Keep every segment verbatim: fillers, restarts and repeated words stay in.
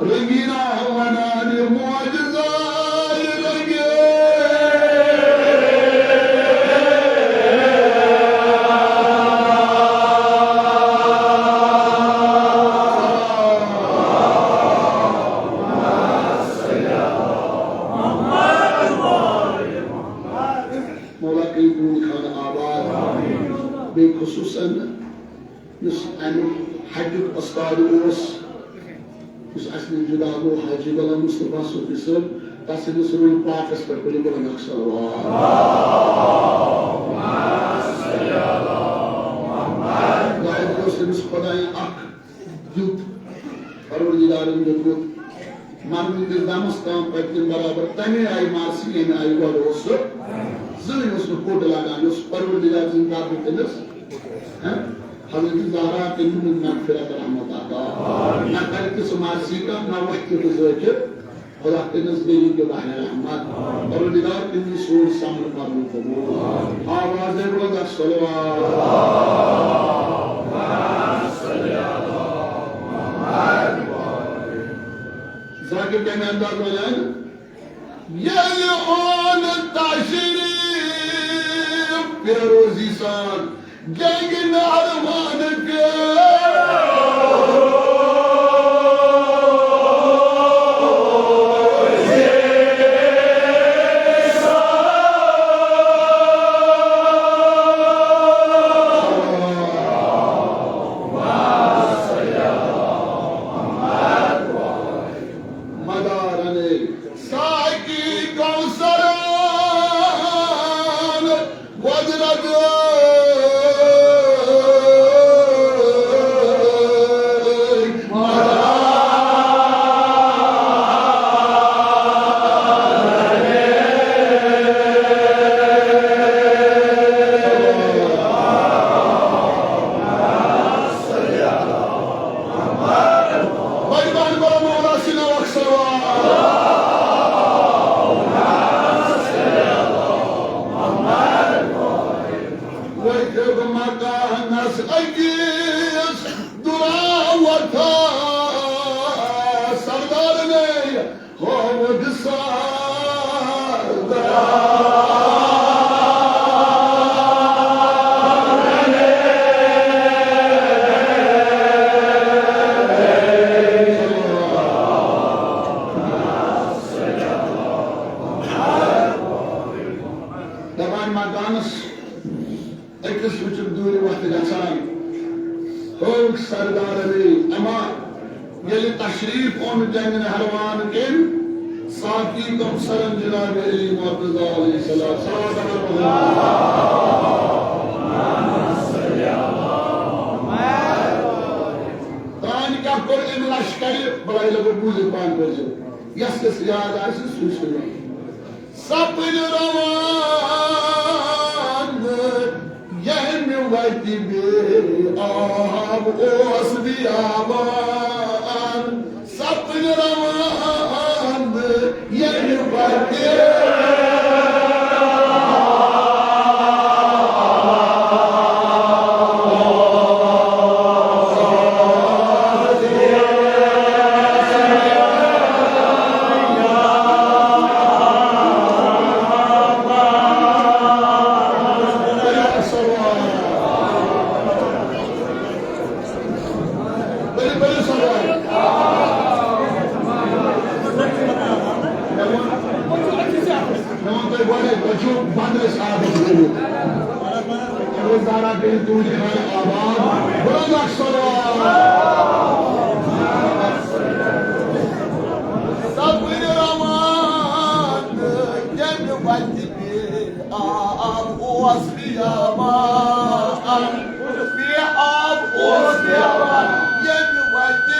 رنگینا ونان معجزہ رنگے۔ مولا کٔرِنۍ تُہُنٛد خانہٕ آباد۔ بیٚیہِ خصوٗصاً یُس اَمیُک حجُک اُستاد اوس، یُس اَسہِ نِش جُدا گوٚو، حاجی غلام مصطفیٰ صوفی صٲب، تَس سٕنٛدِس روٗحِ پاکَس پٮ۪ٹھ ؤلِو بلند اکھ صلوات۔ دعوت اوس تٔمِس خۄدایَن اکھ دیُت، پروردگارن دیُتمُت۔ مرنہٕ کِس دمس تام پتہٕ تِم برابر تمے آیہِ مارسی، ییٚمہِ آیہِ گۄڈٕ اوس سُہ۔ زٕہٕنۍ اوس نہٕ کوٚٹ لگان، یہِ اوس پروردگار سٕنٛدِ طرفہٕ تٔمِس، ہہ، حضرت زہرا تٔمۍ دیُت مغفرت رحمت عطا۔ نہ کرِ تہِ سُہ مارسی کانٛہہ، نہ وۄتھِ تہِ سُہ ذٲکِر۔ خدا تٔمِس بیٚیہِ دِ بحرِ رحمت۔ پروردگار تٔمِس سون صبر قبول قبول۔ آوازے بلند اکھ صلوات۔ ذاکر کمہِ انداز ونان؟ ییٚلہِ اوٚن تشریف پیروزی سان، جنگ نہروان پیوٚو۔ مدارن ساقی کوثران، قدرت مہربان برو مولا سنو اکثر۔ وجب مکانس أکِس دُراوتھا سردار نے ہووُکھ سردار۔ دپان مکانس أکِس وُچھُکھ دوٗرِ وَتھٕ گژھان، ہووُکھ سردارن۔ اما ییٚلہِ تشریف اوٚن جنگ نہروان کٔمۍ؟ ساقی کوثرن جناب علی مرتضیٰ علیہ السلام۔ صلوات علی محمد۔ تانۍ کیٛاہ کوٚر أمۍ لشکرِ؟ بلایہِ لگو بوٗزِتھ پانہٕ کٔرۍزیو۔ یَس یَس یاد آسہِ سُے سُے وَنہِ۔ سپٕدۍ روان ییٚمہِ وَتہِ بے آب اوس بیابان۔ سپٕدۍ روان ییٚمہِ وَتہِ۔ مےٚ ووٚن تۄہہِ گۄڈَے، تۄہہِ چھُو بدرَس آبَس گوٚمُت۔ روزدارا کٔرِو تُہُنٛد خانہٕ آباد۔ بلند اکھ صلوات۔ سپٕدۍ روان ییٚمہِ وَتہِ بے آب اوس بیابان۔ بے آب اوس بیابان ییٚمہِ وَتہِ۔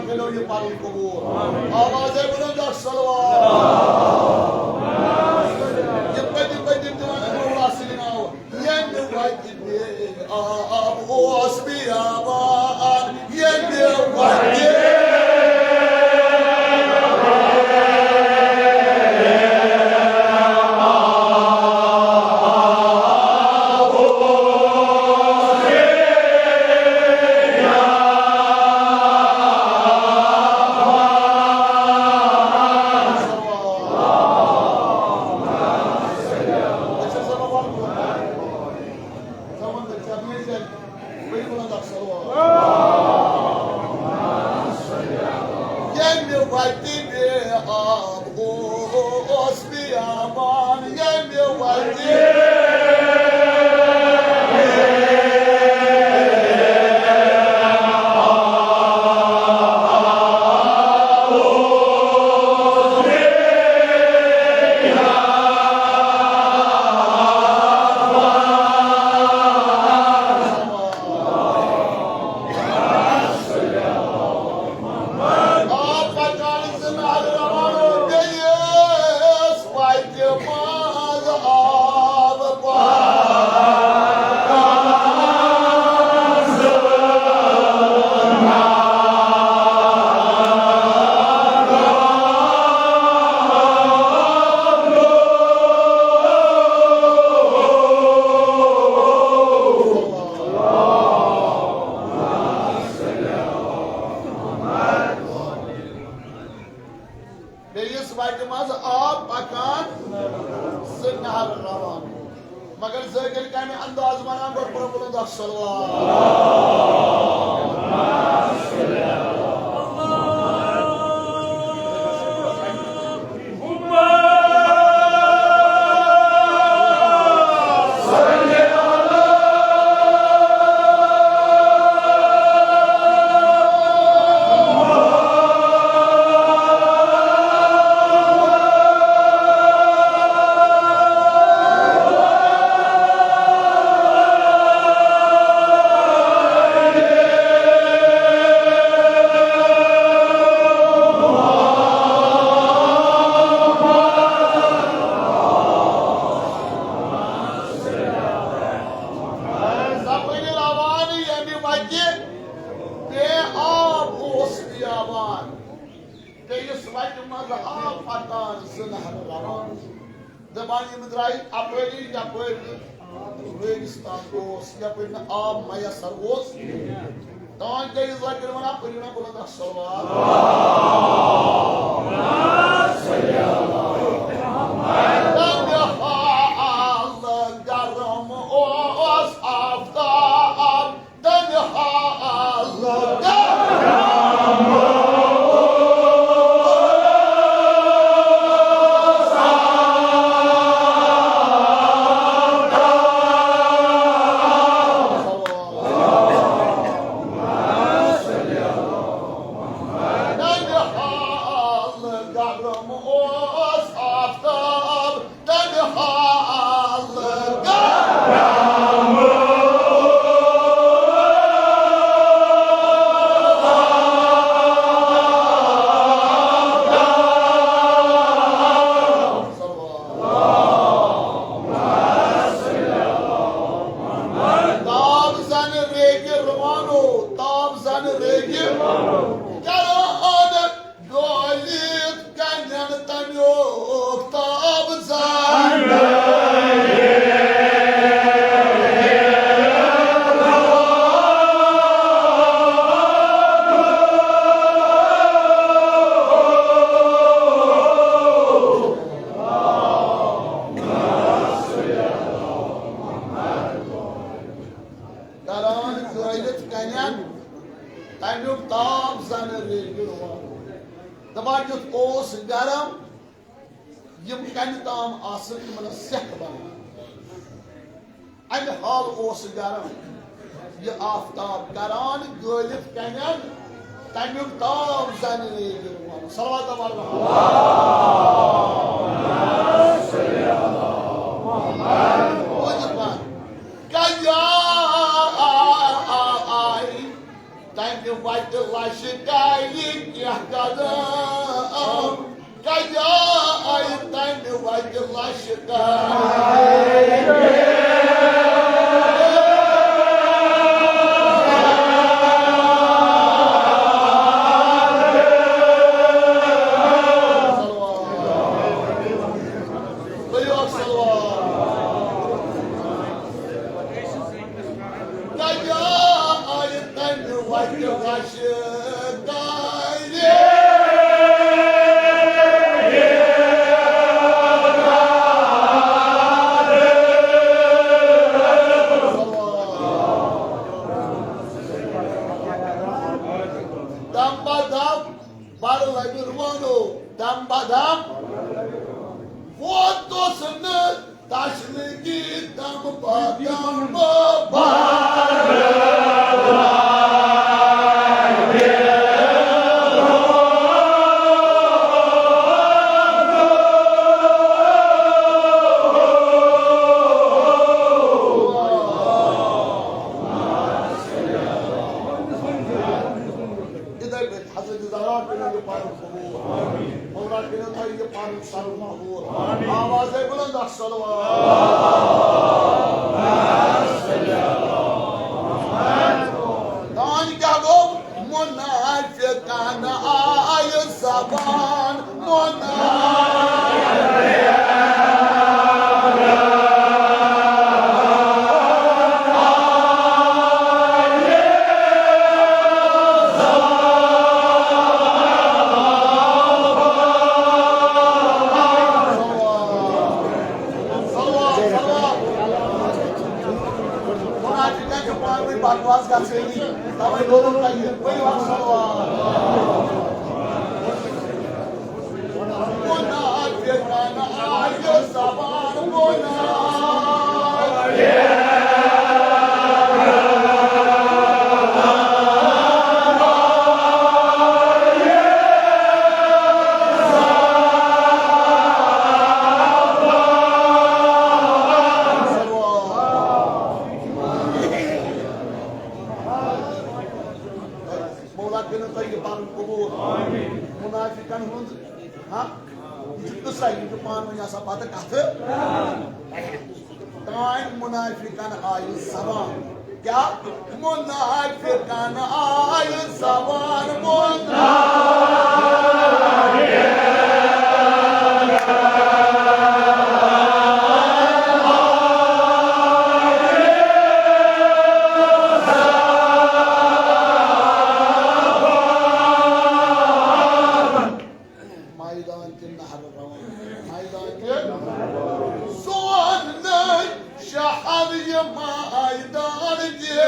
کٔرِو یہِ پَنُن قبوٗل۔ آوازے بُلند اکھ صلوات۔ یہِ پٔتِم پٔتِم تہِ وَنان مولا سٕنٛدِ ناوٕ۔ ییٚمہِ وَتہِ بے آب اوس بیابان، ییٚمہِ وَتہِ۔ ییٚمہِ وَتہِ بے آب اوس بیابان، ییٚمہِ وَتہِ۔ آب پکان زٕ نہر روان بیٚیِس وَتہِ منٛز آب پکان زٕ نہر۔ بیٚیِس وَتہِ منٛز آب پَکان، زٕ نہر روان۔ مگر ذٲکِر کَمہِ انداز وَنان، گۄڈٕ پَرو بُلند اکھ صلوات۔ زبٲنۍ روان ییٚمہِ وَتہِ بے آب اوس بیابان، بیٚیِس وَتہِ منٛز آب پَکان زٕ نہر روان۔ دَپان یِم درٛاے اَپٲری یَپٲرۍ نہٕ ریگِستان اوس، یَپٲرۍ نہٕ آب میسر اوس۔ تام گٔے ذٲکِر وَنان، پٔرِو نا بُلند اکھ صلوات۔ تَمہِ حالہٕ گرم اوس آفتاب، تَمہِ حالہٕ گرم اوس آفتاب۔ تَمہِ حالہٕ گرم اوس آفتاب، تَمہِ حالہٕ گرم۔ تاب زن ریگہِ روانو، تاب زن ریگہِ کران گٲلِتھ کنٮ۪ن تمیُک تاب زن۔ کران گٲلِتھ کنٮ۪ن تمیُک تاب زن ریگہِ روان۔ دپان یُتھ اوس گرم، یِم کنہِ تام آسہٕ تِمن ٲس سٮ۪کھ بنان۔ امہِ حال اوس گرم، یہِ آفتاب کران گٲلِتھ کنٮ۪ن تمیُک تاب زن ریگہِ روان۔ صلوات پرو۔ بوٗزِو پتہٕ۔ کیٛاہ آے تمہِ وتہِ لشہِ کَرِ کینٛہہ قدم، کَجایہِ تَمہِ وَتہِ لشہِ کَرِ۔ صلوات۔ ؤلِو اکھ صلوات۔ کَجایہِ تَمہِ وَتہِ لشہِ کَرِ۔ دم بدم بر لبہِ روانو، دم بدم ووتُس نہٕ تشنگی دم بدم بر۔ یِتھَے پٲٹھۍ حضرت زہرا کٔرِو یہِ پَنُن قبوٗل۔ مولا کٔرِو تۄہہِ یہِ پَنُن سَر مقبوٗل۔ آوازے بُلند اکھ صلوات۔ دانہِ کیٛاہ گوٚو؟ منافقانہٕ آیہِ زبان۔ منافقن چھِ پانہٕ ؤنۍ بکواس گژھٲنی، توے لوگُن تۄہہِ۔ ؤلِو اکھ صلوات۔ منافقن آیہِ زبان منافق۔ مولا کٔرِو تۄہہِ یہِ پَنُن قبوٗل۔ منافقن ہُنٛد، ہاں، یہِ چھُ قصہ، یِم چھِ پانہٕ ؤنۍ آسان پَتہٕ کَتھٕ۔ تام منافقن آیہِ زبان۔ کیٛاہ؟ منافقن آیہِ زبان منافق۔ میدان کہِ نہرٕ روان، میدان کہِ زون نٔے شہر یہِ میدان کہِ۔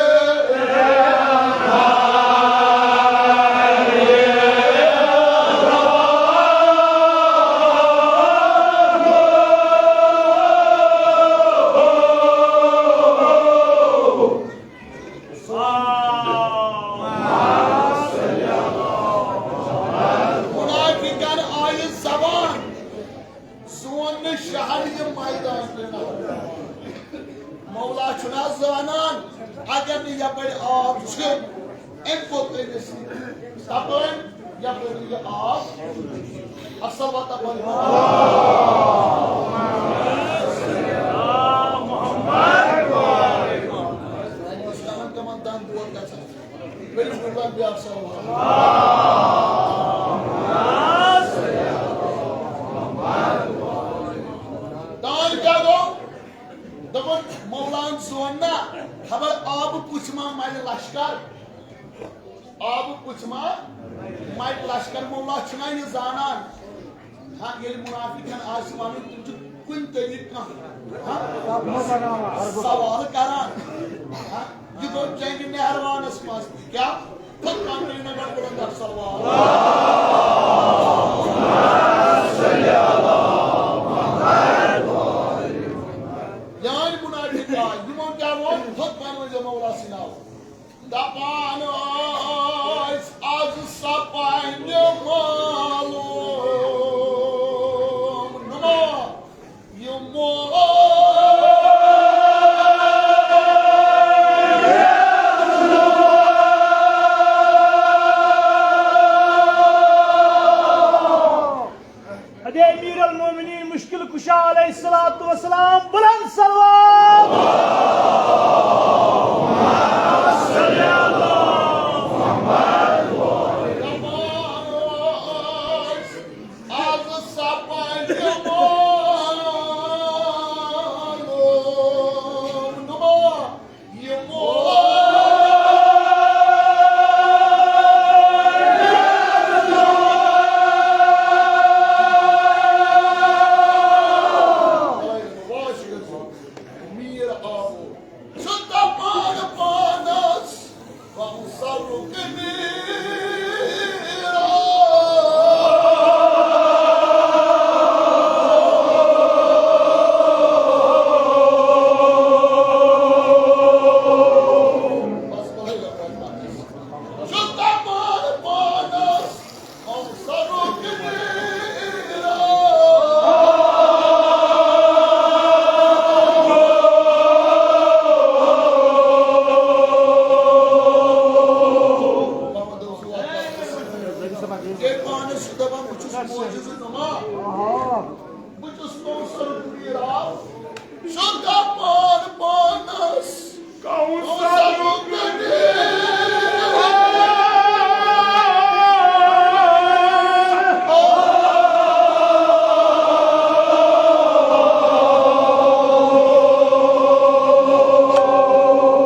منافقن آیہِ زبان، سون نہٕ شہر یہِ میدان کہِ نہرٕ۔ مولا چھُنہ زانان، اگر نہٕ یپٲرۍ آب چھُ، أمۍ کوٚت أمِس؟ تپٲرۍ یپٲرۍ یہِ آب۔ اصل وطن۔ کمن کمن دند دود گژھان؟ ؤلِو قربان بیٛاکھ صلوات۔ دان کیٛاہ گوٚو؟ دوٚپُن، مولان زون نا، خبر آبہٕ پُژھ ما مَلہِ لشکر؟ آبہٕ پُژھ ما مَلہِ لشکر؟ مولا چھُنا یہِ زانان۔ ہاں، ییٚلہِ منافقن آسہِ وَنُن، تِم چھِ کُنہِ طریٖقہٕ کانٛہہ، ہاں، سوال کران۔ ہاں، یہِ گوٚو جنگِ نہروانس منٛز تہِ۔ کیٛاہ؟ تھوٚد پہن کٔرِو مےٚ گۄڈٕ بُلند اکھ صلوات۔ یعنی منافق آے، یِمو کیٛاہ ووٚن؟ تھوٚد پہن ؤنۍ زیو مولا سٕنٛدِ ناوٕ۔ دپان ٲسۍ از سپنہِ معلوم نما یِمو۔ علیہ الصلوۃ والسلام، بلند صلوات۔ میٖر آو، چھُ دَپان پانَس، کوثرُک میٖر۔ چھُ دَپان پانَس، کوثرُک میٖر۔ ییٚلہِ پانَس چھُ دَپان، بہٕ چھُس معجزٕ نُما، بہٕ چھُس کوثرُک میٖر آب، چھُ دَپان پانَس، کوثرُک میٖر۔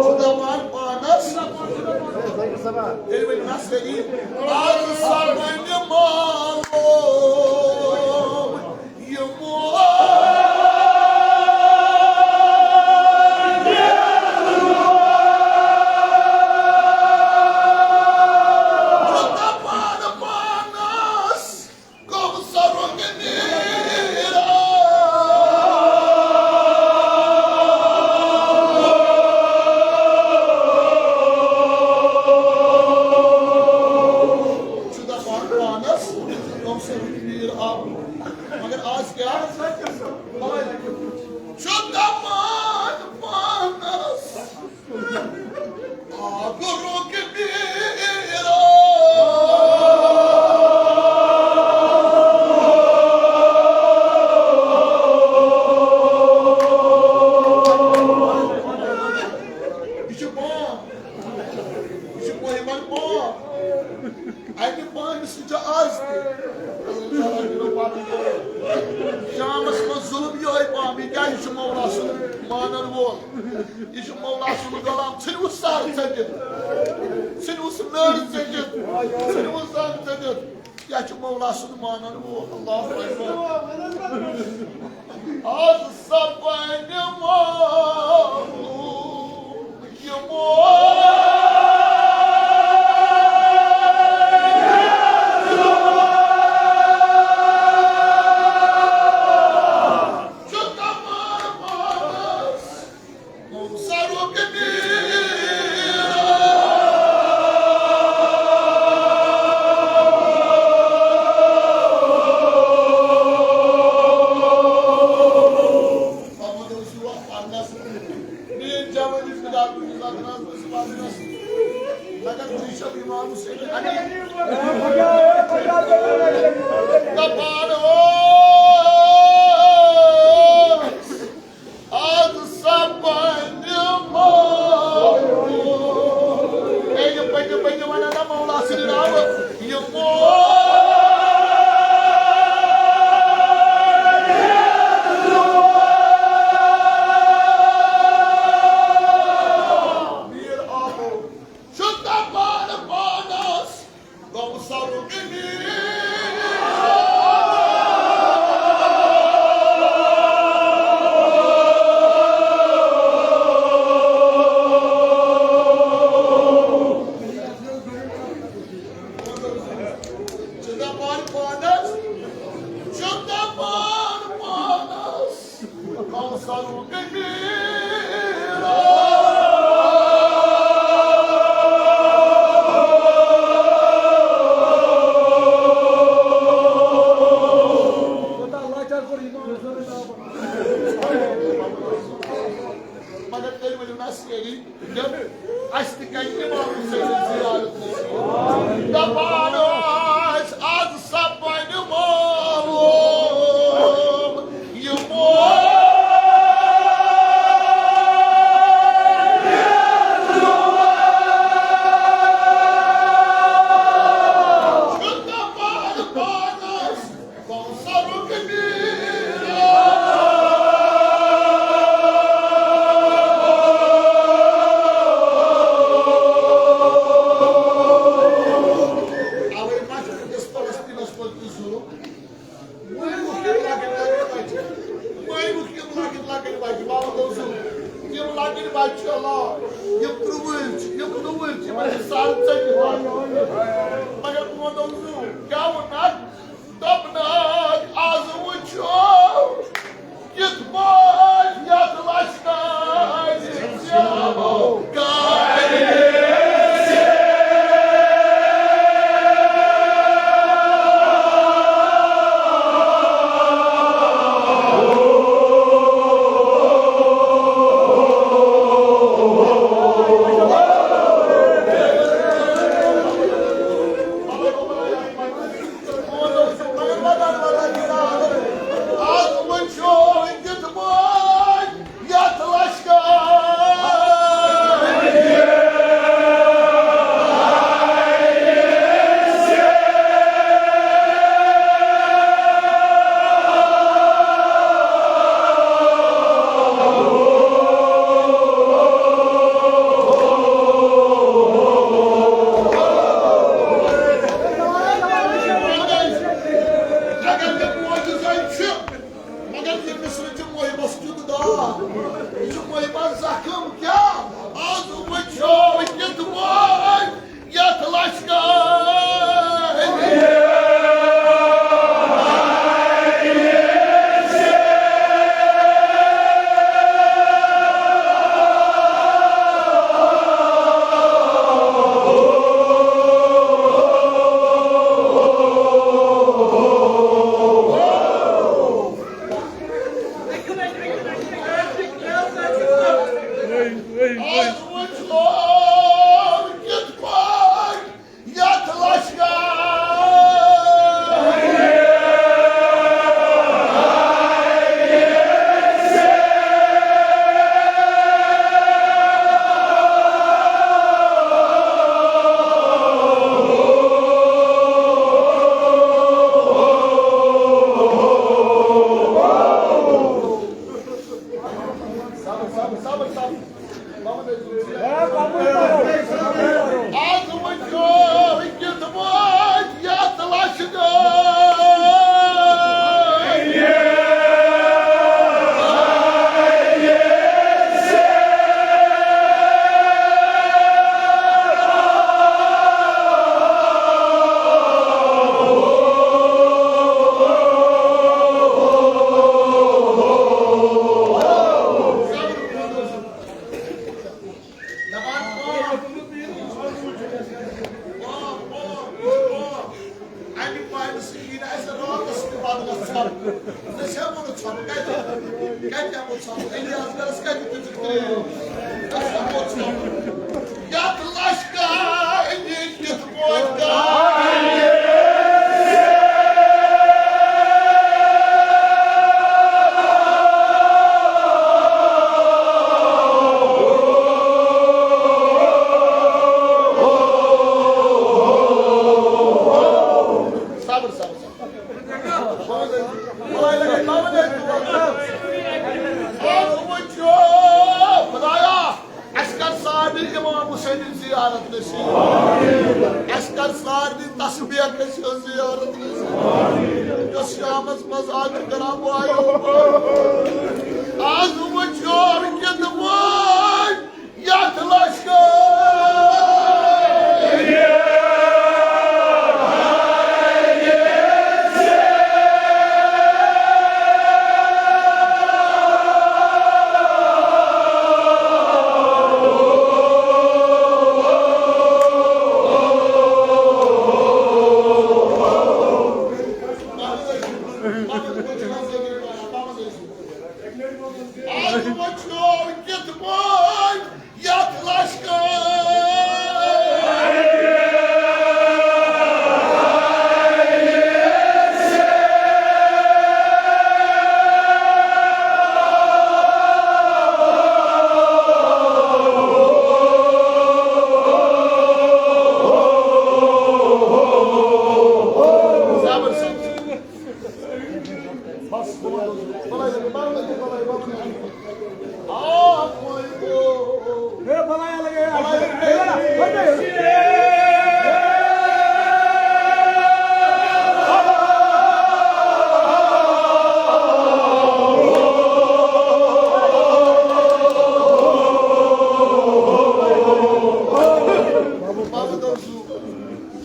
چھُ دَپان پانَس، تیٚلہِ ؤنِو نا سٲری، آز سا وۄنۍ معلوم۔ چھُ دَپان پانَس، کوثرُک میٖر آب۔ مگر آز کیٛاہ؟ چھُ دَپان پانَس، آبرُک میٖر۔ یہِ چھُ پان، یہِ چھُ مُہِمَن پان۔ اَمہِ پامہِ سۭتۍ چھُ آز تہِ۔ شامَس منٛز ظُلُم یِہوٚے پام، یہِ کیٛاہ؟ یہِ چھُ مولا سُنٛد مانَن وول۔ یہِ چھُ مولا سُنٛد غلام۔ ژھٕنِوُس سَر ژٔٹِتھ۔ ژھٕنِوُس نٔر ژٔٹِتھ۔ ژھٕنِوُس زَنٛگ ژٔٹِتھ۔ یہِ چھُ مولا سُنٛد مانَن وول۔ اللہ اکبر۔ آز سا بَنہِ معلوم۔ میٲنۍ جوٲنی فِدا کُنہِ زَمانَس منٛز وَننَس، مگر تُہۍ چھِو اِمام حُسین علی۔ دَپان اوس، آز سا بَنہِ معلوم۔ اے، یہِ پٔکِو، پٔکِو، وَنان نہ مولا سٕنٛدِ ناوٕ۔ یہِ مول۔ میٖر آمُت چھُ دَپان پانَس، کوثرُک میٖر۔ چھُ دَپان پانَس، چھُ دَپان پانَس، کوثرُک میٖر۔ مگر تیٚلہِ ؤنِو نا سٲری، اَسہِ تہِ کَرِ اِمام حُسینَس زِیارت نصیٖب۔ دَپان ٲسۍ، آز سا بَنہِ معلوم، یہِ ژھۄپہٕ۔ ژےٚ چھےٚ ووٚنمُت ژھۄپہٕ کَتہِ؟ کَتہِ ہٮ۪مو ژھۄپہٕ؟ علی اصغرس کَتہِ دِژٕکھ ترٛیش؟ اَسہِ ہٮ۪مو ژھۄپہٕ۔ یَتھ لشکرِ کِتھ پٲٹھۍ کَرٕ؟ صبر، صبر، صبر۔ آز وٕچھو، خدایا، اَسہِ کر سارنٕے امام حسینٕچ زیارت نصیب۔ اَسہِ کر سارنٕے تسبیح کٔژ ہٕنٛز زیارت نصیب۔ یۄس شامس منٛز آز چھِ کران بایو۔ آز وٕچھو کِتھ پٲٹھۍ یتھ لشکر۔ آز وٕچھو کِتھ پٲٹھۍ یتھ لشکر۔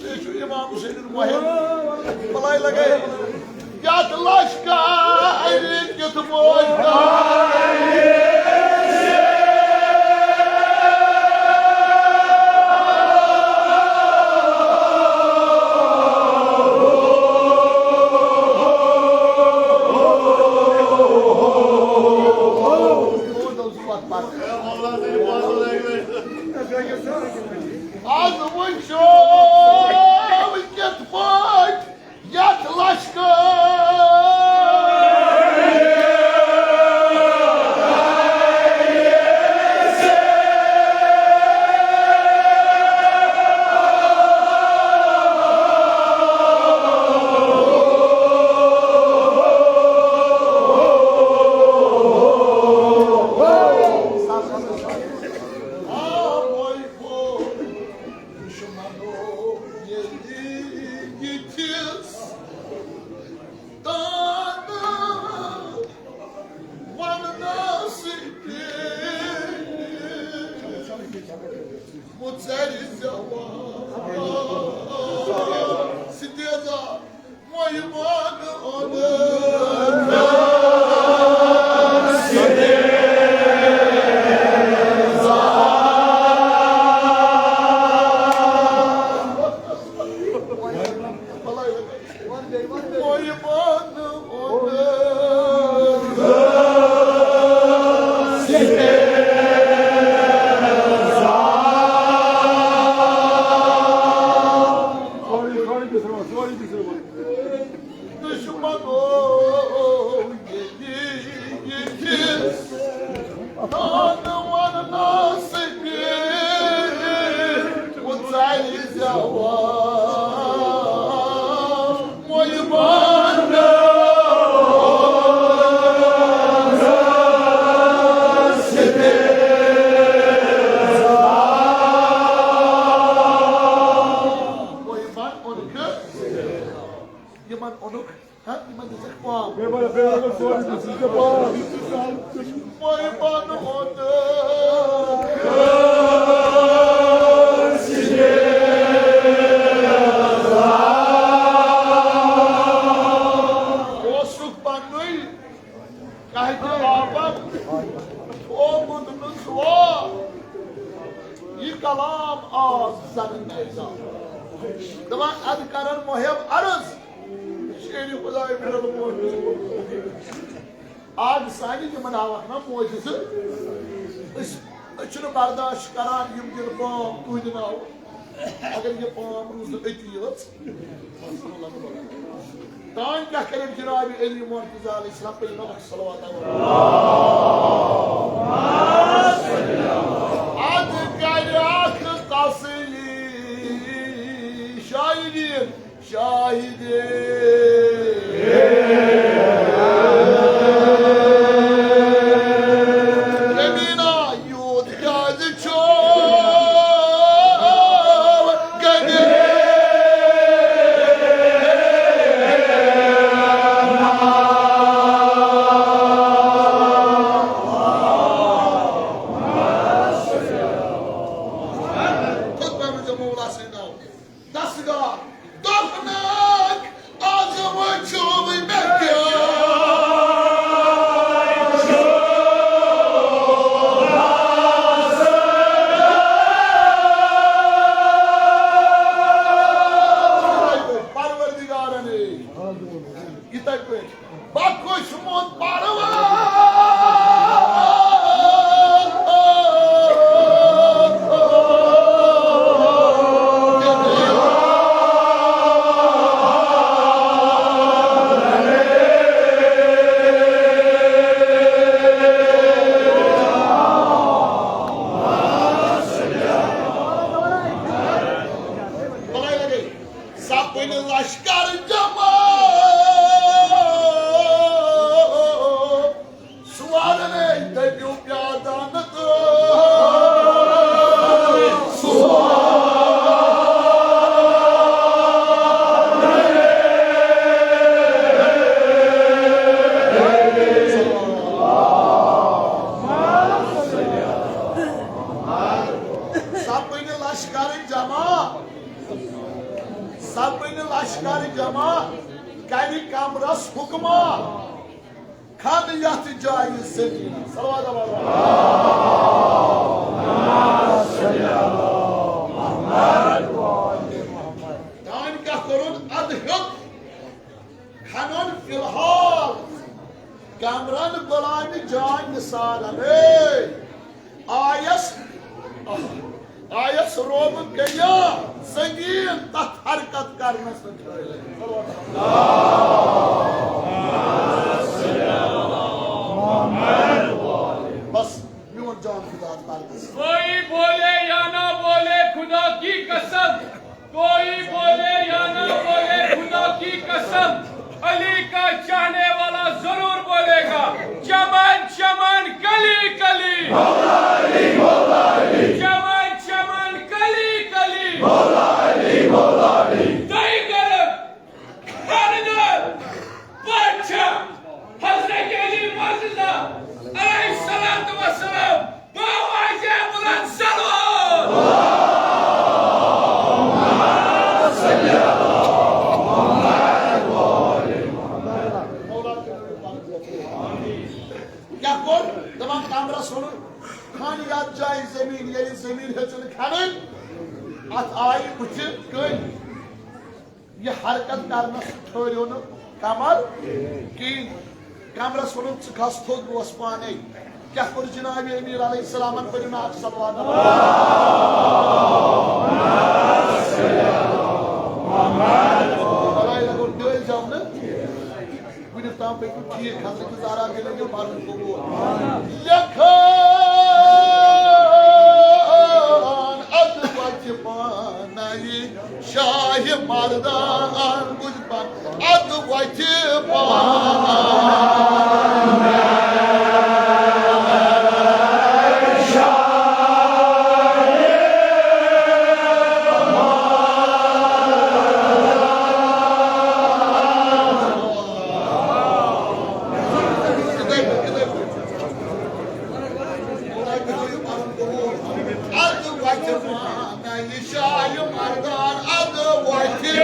یہِ چھُ امام حسینُن محب۔ بلاے لگے۔ یتھ لشکرِ کِتھ پٲٹھۍ کَرٕ؟ آز وٕچھو کِتھ پٲٹھۍ یتھ لشکر۔ دُشمنو ییٚلہِ یِتھِس تانہٕ وننس پیٚیہِ مُژرِ زٮ۪وان۔ سُہ تیزا وۄنۍ وَن اوٚنُن۔ وۄنۍ وَن اوٚنُن۔ دُشمنو ییٚلہِ یِتھِس تانہٕ وننس پیٚیہِ مُژرِ زٮ۪وان۔ وۄنۍ وننس پیٚیہِ وۄنۍ ون اوٚنُکھ۔ یِمن اوٚنُکھ، ہا، یِمن دِژٕکھ پام۔ بیٚیہِ وَن، بیٚیہِ وَن، سورُے دِژٕکھ ژےٚ پام۔ وۄنۍ وَن اوٚنُکھ۔ اوسُکھ پَننُے قہدِ آبَن تھوٚومُت نہٕ زُوان۔ یہِ کلام آز زَن نیزان۔ دَپان، اَدٕ کَرَن محب عرض۔ ییٚلہِ خۄداے مےٚ رۄب موجوٗد۔ آز سانہِ تِمن ہاوکھ نا معجزٕ۔ أسۍ، أسۍ چھِنہٕ برداشت کران یِم دِن پام تُہنٛدِ ناوٕ۔ اگر یہِ پام روٗز نہٕ أتی یٲژ، تانۍ کیٛاہ کَرن جناب علی مرتضیٰ علیہ السلام؟ پٔرِو نا صلوات۔ اَدٕ کَرِ اکھ تسلی شاعری۔ شاہد یمینا یوت کیازِ چھو گنہِ؟ خود پہلو جو مولا سیدنا دستگار، دفنک، از وچھو مےٚ کیٛاہ چھُ۔ پروردگارن، یِتھے پٲٹھۍ۔ بخشمُت پروردگار۔ سپٕنۍ لشکر جمع۔ سوارنے دٔپِو پیادانہٕ تہٕ سوارنے۔ سپٕنۍ لشکر جمع، سپٕنۍ لشکر جمع، کرِ قمرس حکمہ۔ کھن یتھ جایہِ زٔمیٖنَس۔ صلوات۔ تانۍ کیٛاہ کوٚرُن؟ ادٕ ہیوٚت کھنُن فی الحال قمرن غلامِ جان نثارن۔ ہے! آیس، آیس روب گٔیا زٔمیٖن تتھ حرکت کرنس۔ بس، میون جان خدا پردس۔ کوئی بولے یا نہ بولے، خدا کی قسم۔ کوئی بولے یا نہ بولے، خدا کی قسم، علی کا چاہنے والا ضرور بولے گا، چمن چمن، کلی کلی۔ چمن چمن، کلی کلی۔ دئی گرم، خاندار، بادشاہ، حضرت علی مرتضیٰ علیہ الصلوۃ والسلام، باواجہ بلند صلوات۔ کیٛاہ کوٚر؟ دَپان، قمرس ووٚنُن، کھن یتھ جایہِ زٔمیٖن، ییٚلہِ زٔمیٖن ہیٚژٕن کھنٕنۍ، اتھ آیہِ بٕتھِ کٔنۍ۔ یہِ حرکت کرنس ٹھٔہریو نہٕ قمر کِہیٖنۍ۔ قمرس ووٚنُن، "ژٕ کھس تھوٚد، بہٕ وسہٕ پانے۔" کیٛاہ کوٚر جناب امیر علیہ السلامن؟ پٔرِو نا اکھ صلوات۔ خداے لگو ڈٲلۍ زٮ۪و نہٕ۔ وُنیُک تام پٔکِو ٹھیٖک، حضرت زہرا تہِ لٔگِو پَرُن قبوٗل۔ لیکھان اَدٕ وَتہِ پانَے شاہِ مردان، بُزۍ پَن اَدٕ وَتہِ پانَے۔ اَدٕ وَتہِ پانَے شاہِ مردان، اَدٕ وَتہِ۔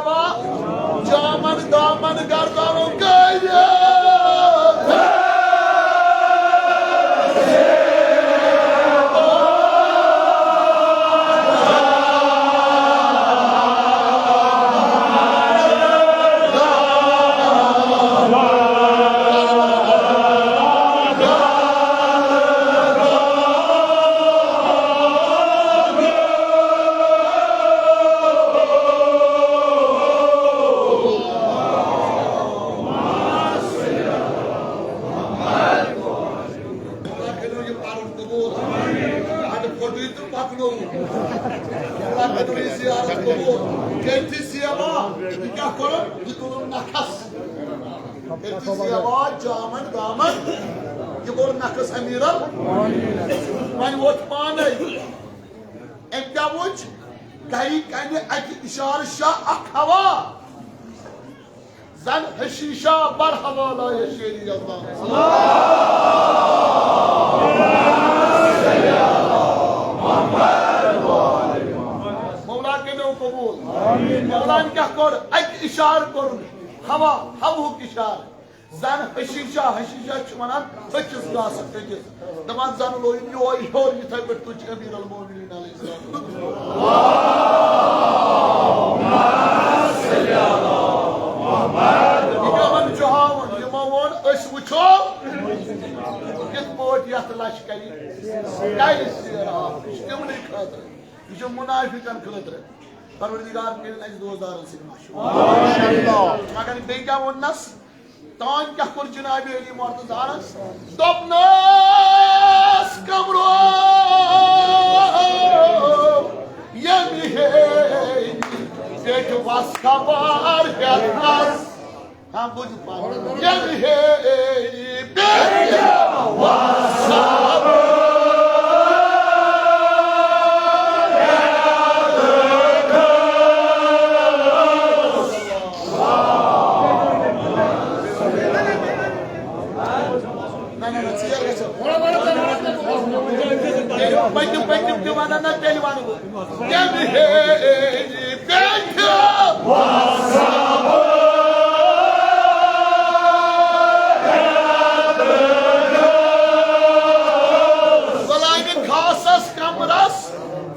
جامن دامن گردانو کٔرِتھ۔ کٔرِو یہِ پَرُن قبوٗل۔ اَڈٕ پھوٚٹُے تہٕ پَکنووُن۔ اللہ کٔرِو یہِ زیارت قبوٗل۔ کٔرۍ تھٕے سیوا، یہِ کیٛاہ کوٚرُن؟ یہِ تُلُن نَکھَس۔ کٔرۍ تھٕے سیوا، جامَن دامَن۔ یہِ کوٚر نَکھَس امیٖرَن۔ وۄنۍ ووت پانَے۔ أمۍ کیٛاہ وُچھ؟ گَرِ کَنہِ اَکہِ اِشارٕ شاہ اَکھ ہوا۔ زن حشیشہ برہوالہ یا شیری اللہ۔ مولا کٔرِو قبول۔ مولان کیٛاہ کوٚر؟ اَکہِ اِشارٕ کوٚرُن۔ ہوا، ہوہُک اِشارٕ۔ زن حشیشہ، حشیشہ چھِ وَنان أکِس گاسَس أکِس۔ دَپان زَن لویُن یُہوے ہیوٚر یِتھَے پٲٹھۍ تُج امیر المومنین علیہ السلام۔ یہِ پیوٚمَن چھُ ہاوُن، یِمو ووٚن أسۍ وٕچھو کِتھ پٲٹھۍ یَتھ لَشکَرِ کَرِ سیر آب۔ یہِ چھُ تِمنٕے خٲطرٕ، یہِ چھُ مُنافِقَن خٲطرٕ۔ پروردگار کٔرِنۍ اَسہِ دوستدارَن سۭتۍ مشہوٗر۔ مگر بیٚیہِ کیٛاہ ووٚننَس؟ تام کیٛاہ کوٚر جناب علی مرتضیٰ ہَس؟ دوٚپنَس کمرو ییٚمہِ ہیٚرِ پٮ۪ٹھ وَس خبر ہٮ۪تھ آس۔ ہاں، بوٗزِو پانہٕ۔ ییٚمہِ ہیٚرِ پٮ۪ٹھ وَس خبر۔ نہ، نہ، نہ، ژیر گژھِ۔ پٔتِم، پٔتِم تہِ وَنَن نہ، تیٚلہِ وَنہٕ بہٕ۔ تیٚلہِ ہے، بیٚیہِ غلامِ خاصَس کمرَس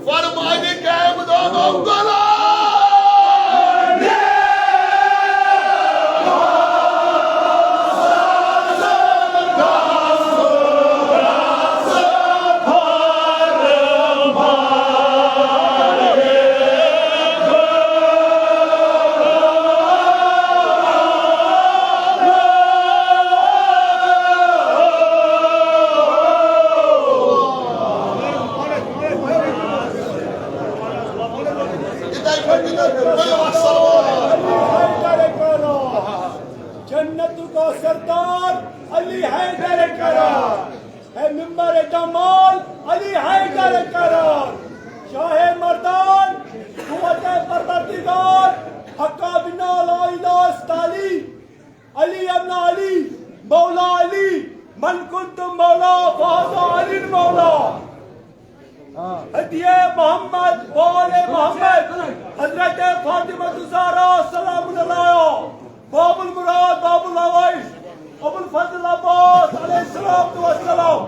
فرمانِ قیمدانو غلام۔ جنتوں کا سردار علی حیدر کرار، اے ممبر جمال علی حیدر کرار، شاہ مردان، قوت پروردگار، حق بنا لا الہ الا علی، علی ابن علی، مولا علی، من کنتم مولا فهذا علی مولا۔ ہدیہ محمد، بال محمد، حضرت فاطمہ الزہرا سلام اللہ علیہا، باب المراد، باب الحوائج، ابو الفضل عباس علیہ الصلوۃ والسلام،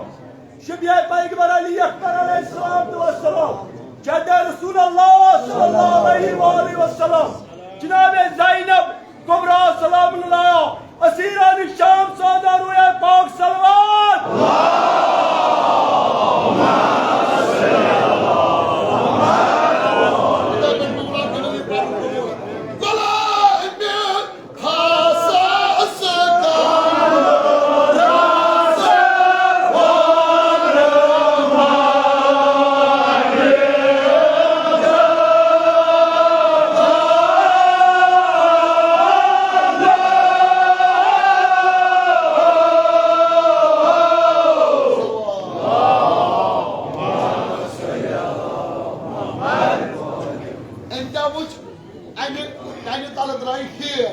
شبیہ پیغمبر علی اکبر علیہ الصلوۃ والسلام، جد رسول اللہ صلی اللہ علیہ وآلہ وسلم، جناب زینب کبریٰ سلام اللہ علیہا، اسیران شام سعداء روح پاک صلوات۔ أمۍ کیٛاہ وُچھ؟ اَمہِ کنہِ تَلہٕ درٛاے ہیر۔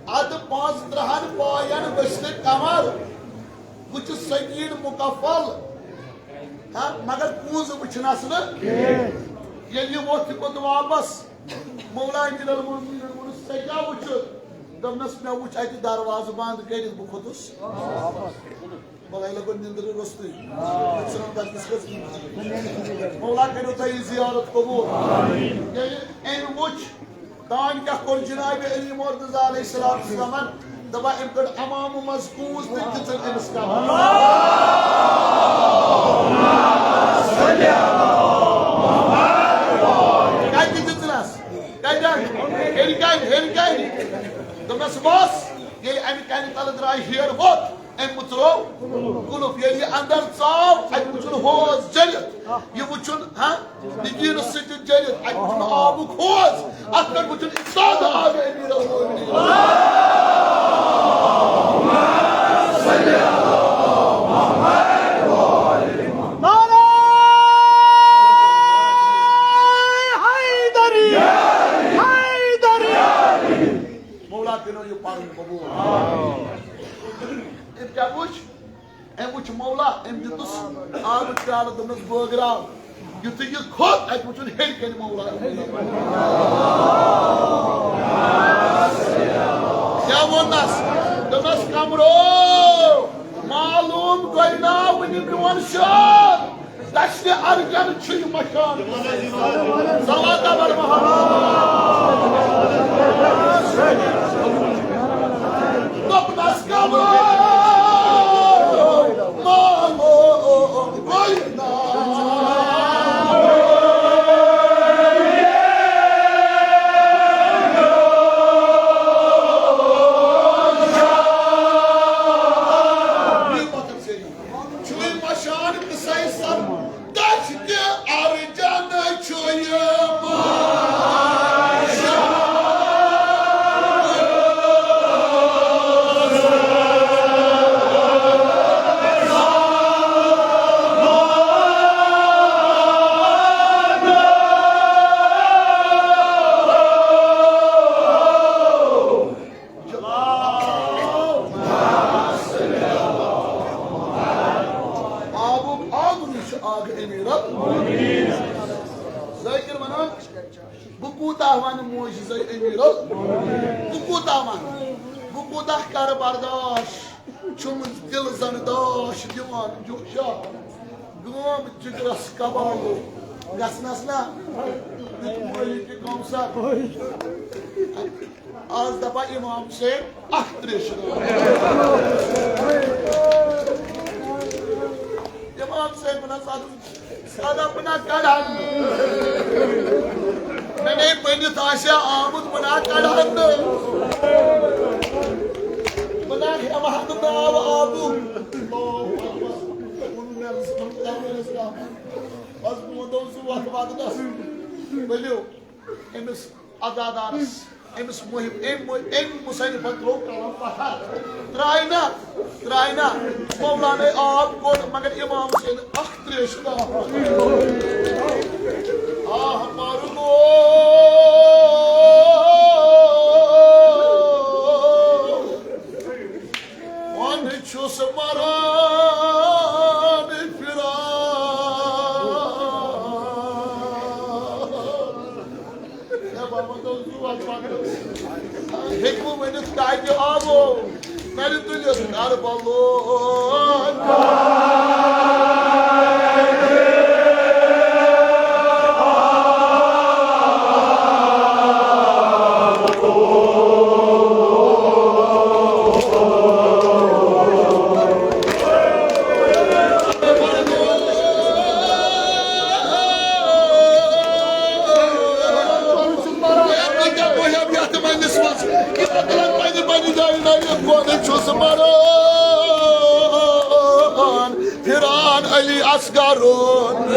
اَدٕ پانٛژھ ترٕٛہَن پاین ؤسۍ نہٕ کمر۔ وُچھ سنگین مکفل۔ ہاں، مگر پونٛسہٕ وُچھنس نہٕ۔ ییٚلہِ یہِ ووٚتھ، یہِ کوٚت واپس؟ مولا امیر المومنین ووٚنُس، "ژےٚ کیٛاہ وُچھُتھ؟" دوٚپنَس، "مےٚ وُچھ اَتہِ دروازٕ بنٛد کٔرِتھ، بہٕ کھوٚتُس۔" بلے لگو نندر روستٕے۔ ژھٕنن بدلس کٔژ۔ مولا کٔرِو تۄہہِ یہِ زیارت قبول۔ ییٚلہِ أمۍ وُچھ، تانۍ کیٛاہ کوٚر جناب علی مرتضیٰ علیہ السلام سلامن؟ دپان، أمۍ کٔڑ عمامہٕ منٛز کوٗز تہٕ دِژٕن أمِس کمرس۔ کتہِ دِژٕنس؟ کتٮ۪ن؟ ہیٚرِ کنہِ، ہیٚرِ کنہِ۔ دوٚپنس، بس، ییٚلہِ امہِ کنہِ تلہٕ درٛاے ہیر ووٚتھ، أمۍ مُژروو قُلُف۔ ییٚلہِ یہِ اندر ژاو، اَتہِ وُچھُن حوض جٔرِتھ۔ یہِ وُچھُن، ہاں، یہِ گیٖرٕ سۭتۍ جٔرِتھ۔ اَتہِ وُچھُن آبُک حوض۔ اَتھ پٮ۪ٹھ وُچھُن اِستاد آب امیر المومنین۔ نعرہ حیدری، حیدری۔ مولا کٔرِو یہِ پَرُن قبول۔ أمۍ کیٛاہ وُچھ؟ أمۍ وُچھ مولا، أمۍ دیُتُس آبُک پیالہٕ، دوٚپنَس، "بٲگراو۔" یُتھُے یہِ کھوٚت، اَتہِ وُچھُن ہیٚرِ کَنہِ مولا۔ کیٛاہ ووٚننَس؟ دوٚپنَس، "کمرو، معلوم گوٚو نا وُنہِ میون شعر۔" دشتِ ارگن چھُ یہِ مکان۔ صلوات بر محمد۔ دوٚپنَس، کمرو، مالو، گوینا۔ چھُے مشان قصے سر، دشتِ ارجن چھُ یہِ مشان۔ آبُک آگُن چھُ آگ امیرل۔ ذٲکِر وَنان، بہٕ کوٗتاہ وَنہٕ معجزے امیرل؟ بہٕ کوٗتاہ وَنہٕ؟ بہٕ کوٗتاہ کَرٕ برداش؟ چھُم دِل زَن داش دِوان جوشا۔ گٲم جِگرَس کبابو گژھنَس نا، دیُت مٲلِکِ کوثر۔ آز دپان امام حسین اکھ تریشہِ دان۔ امام حسین ونان، سادٕ، سادٕ بہٕ نا کڑان نہٕ۔ مےٚ نے بٔنِتھ آسہِ ہا آمُت، بہٕ نا کڑان نہٕ۔ بہٕ نا ہٮ۪مہٕ ہا نہٕ ناو آبُک۔ بس بہٕ وَنہٕ سُہ وقت وقتس۔ ؤلِو أمِس عزادارس، أمِس محب، أمۍ مُ-، أمۍ مُصنِفن ترٛوو قلم پتھر۔ ترٛایہِ نا، ترٛایہِ نا۔ مولانے آب کوٚڑ، مگر امام حسین اکھ تریشہِ دان۔ آہ مر گو، وۄنۍ چھُس مران پھران۔ ہے بابا، دوٚپ زُو اَتھ پَکنَس۔ ہیٚکہِ بہٕ ؤنِتھ کَتہِ آوو؟ نَرِ تُلِتھ کَربَلو۔ پھران علی اصغرُن۔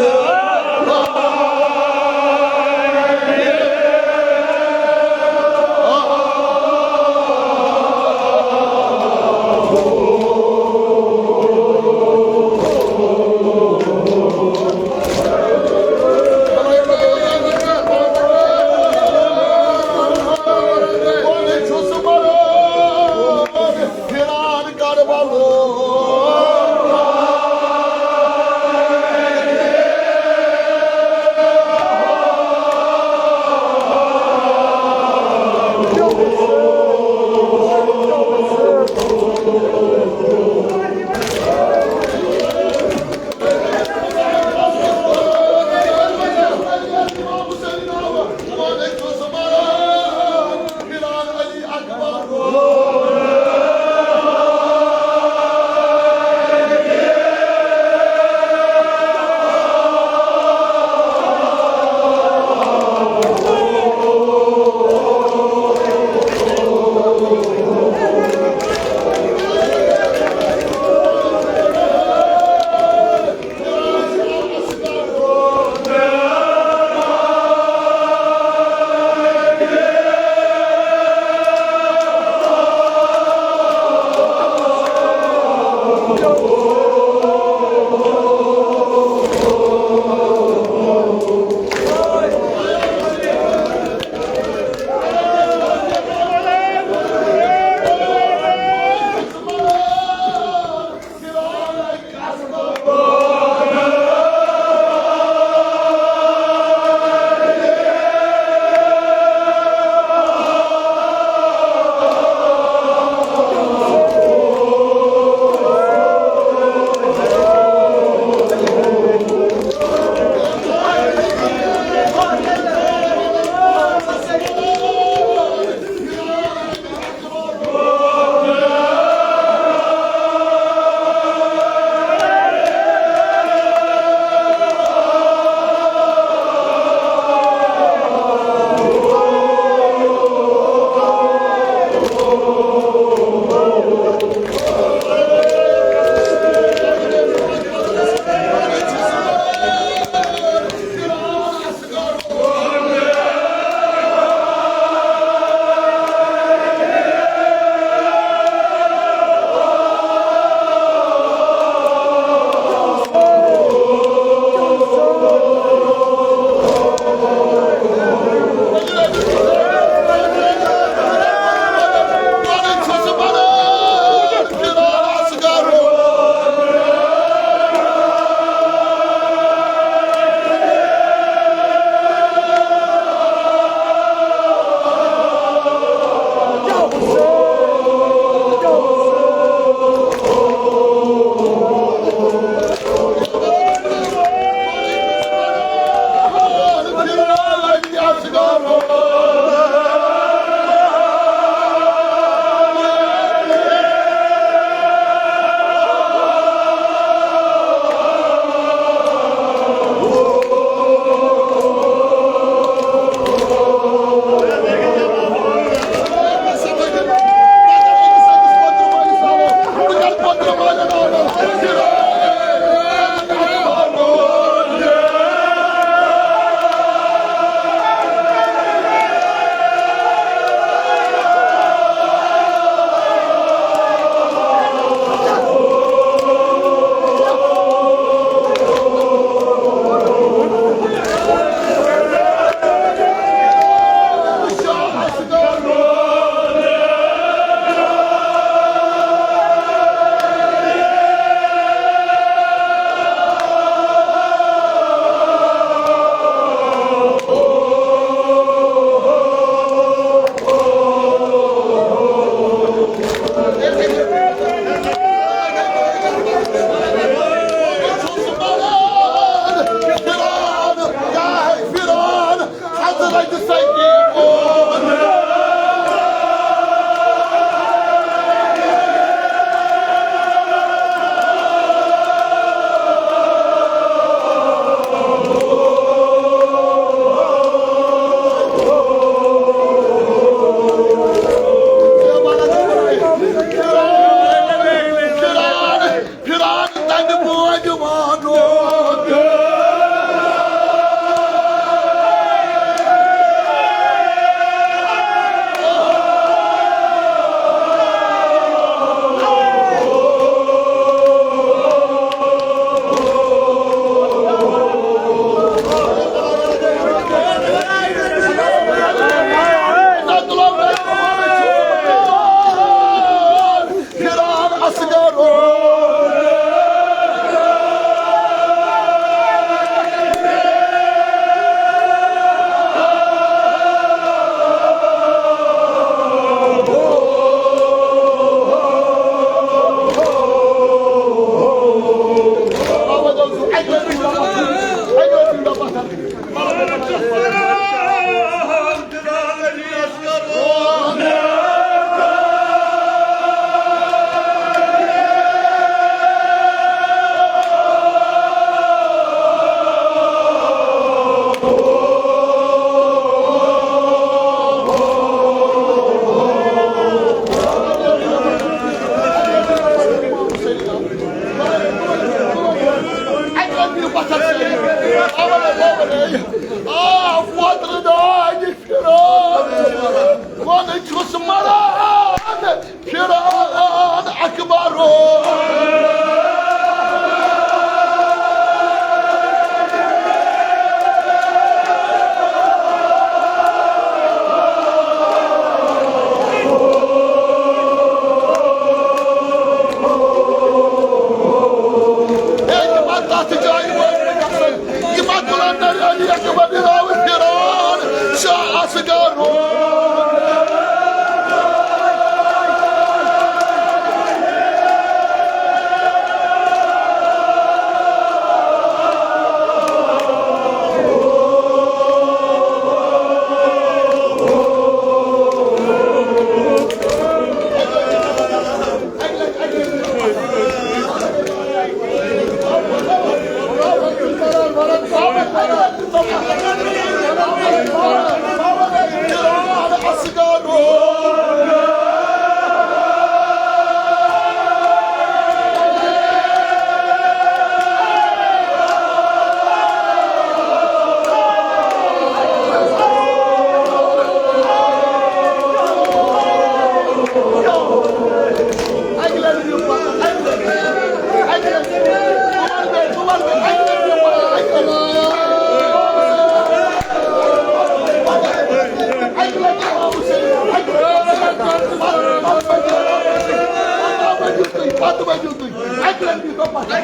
پتہٕ ؤنِو تُہۍ، اَکہِ لَٹہِ دیٖتو پَتہٕ۔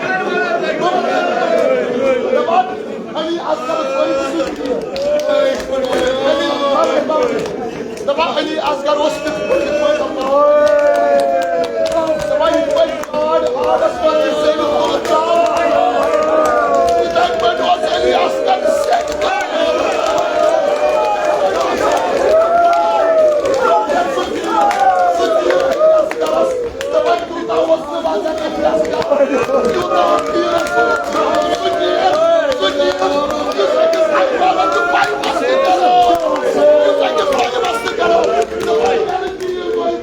دَپان، علی اصغر، علی اصغر، دَپان، علی اصغر اوس تِتھ پٲٹھۍ، یِتھ پٲٹھۍ دَپان، یِتھ پٲٹھۍ گاڈ آبَس منٛز چھِ زٔمِس تُلٕتھ ترٛاوان، یِتھَے پٲٹھۍ اوس علی اصغر سیٚکہِ کَران۔ سُہ تیٖر، سُہ تیٖر علی اصغرَس، دَپان، تیوٗتاہ اوس نہٕ وزن علی اصغر، تیوٗتاہ اوس تیٖرَس، سُہ تیٖر، سُہ تیٖر، یُس أکِس اَکہِ بالَس چھُ پَیہِ وَسنہٕ کران، یُس أکِس پَیہِ وَسنہٕ کران، دَپان، ییٚلہِ تیٖر گوٚو،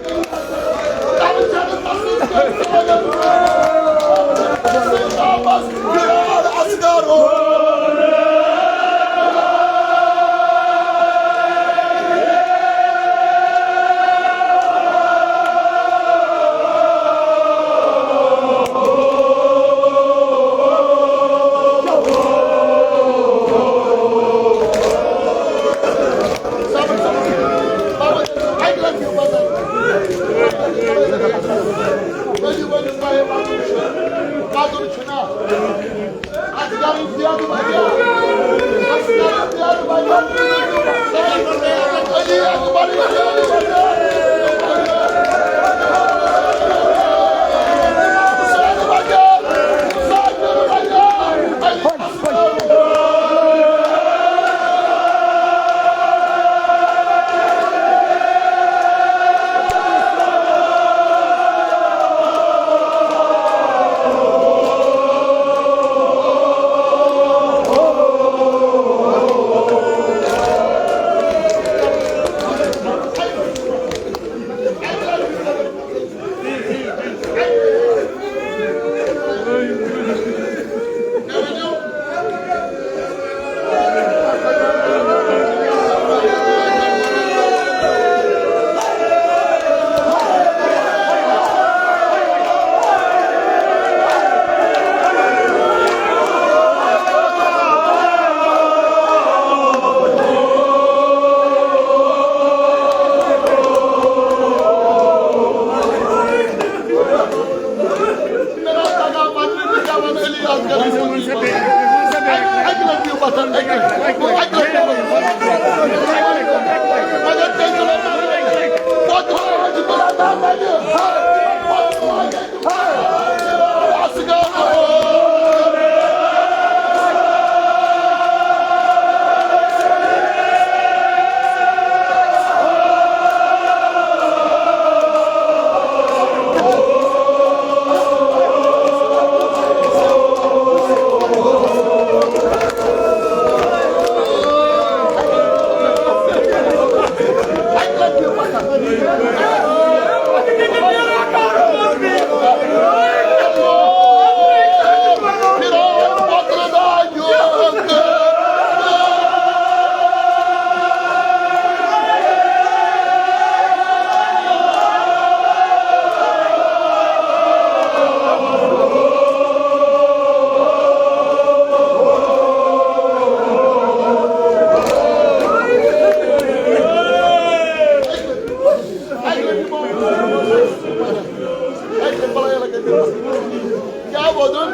کیٛاہ ووٚنُن؟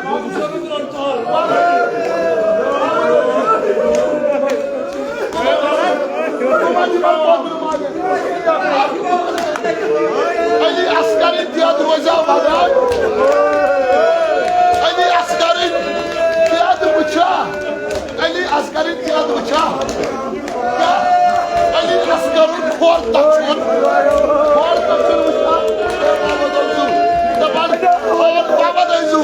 علی اصغر دیت روزیو مدد۔ علی اصغر دیت وچھا۔ علی اصغر دیت وچھا۔ علی اصغر کھور تَتھ چھُ وَنان۔ کھور تَتھ چھُ وٕچھان۔ دَپان، بابا دٔزِو۔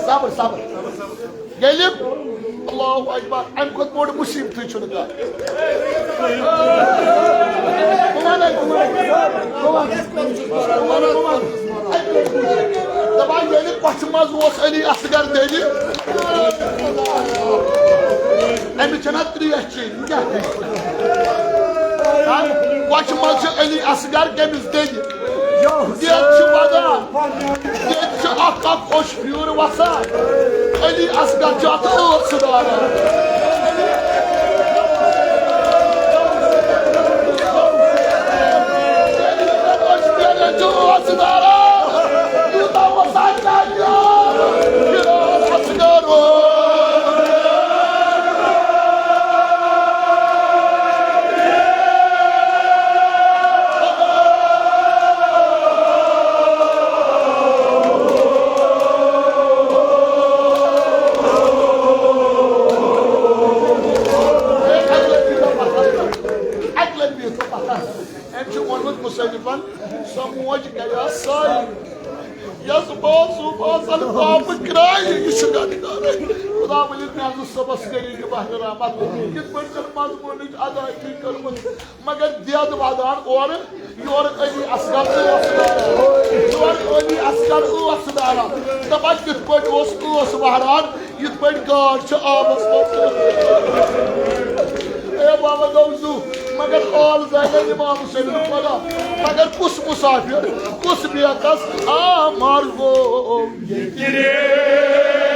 صبر، صبر۔ ییٚلہِ اللہ اکبر، اَمہِ کھۄتہٕ بوٚڑ مُصیٖبتٕے چھُنہٕ کانٛہہ۔ بہٕ وَنَے، بہٕ وَنَے، بہٕ وَنَے، بہٕ وَنَے۔ دَپان، ییٚلہِ کۄچھِ منٛز اوس علی اصغر دٔلہِ، أمِس چھَنہ ترٛیش چیٚنۍ، یہِ کیٛاہ کرِ؟ ہا؟ کۄچھِ منٛز چھُ علی اصغر کٔمِس دٔلہِ؟ ییٚتہِ چھُ وَدان، ییٚتہِ چھُ اکھ اکھ اوٚش پھیوٗر وَسان۔ علی اصغر چھُ اَتھ ٲس داران۔ اَکہِ لَٹہِ بِہِو تہٕ پَتھر۔ أمۍ چھُ ووٚنمُت مُصنِفَن، سۄ موج گٔیاس سارے۔ یۄس بازو بازن پاپہٕ کرٛایہِ، یہِ چھُ گنٛڈکارٕے۔ خدا ؤنِتھ مےٚ حظ اوس صُبحس کٔرِو یہِ بحرِ رحمت۔ کِتھ پٲٹھۍ چھَنہٕ مضموٗنٕچ ادائیگی کٔرمٕژ، مگر دٮ۪د وَدان اورٕ یورٕ۔ علی اصغر ٲس داران، یورٕ علی اصغر ٲس داران۔ دَپان کِتھ پٲٹھۍ اوس ٲس وَہران، یِتھ پٲٹھۍ گاڈ چھِ آبس منٛز۔ اے بابا دوزو، مگر آل زانہِ امام حسین خدا، مگر کُس مُسافِر، کُس بیکس آمار گوٚو ییٚتہِ رے؟